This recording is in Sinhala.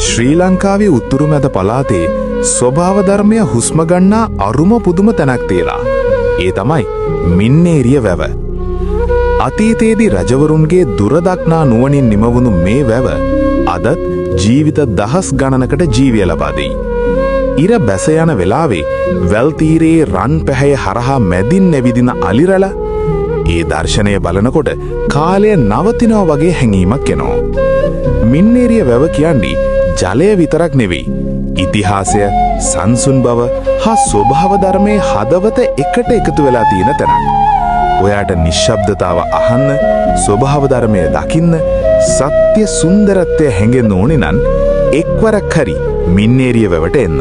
ශ්‍රී ලංකාවේ උතුරු මැද පළාතේ ස්වභාව ධර්මය හුස්ම ගන්නා අරුම පුදුම තැනක් තියෙනවා. ඒ තමයි මින්නේරිය වැව. අතීතයේදී රජවරුන්ගේ දුරදක්නා නුවණින් නිමවුණු මේ වැව අදත් ජීවිත දහස් ගණනකට ජීවය ලබා දෙයි. ඉර බැස යන වෙලාවේ වැල් තීරයේ රන් පැහැය හරහා මැදින් ඇවිදින අලිරැළ, ඒ දර්ශනය බලනකොට කාලය නවතිනවා වගේ හැඟීමක් එනවා. මින්නේරිය වැව කියන්නේ ජලය විතරක් නෙවෙයි. ඉතිහාසය, සංසුන් බව හා ස්වභාව ධර්මයේ හදවත එකට එකතු වෙලා තියෙන තැනක්. ඔයාට නිශ්ශබ්දතාව අහන්න, ස්වභාව ධර්මය දකින්න, සත්‍ය සුන්දරත්වය හැඟෙන්න ඕනේ නම් එක්වරක් හරි මින්නේරිය වැවට එන්න.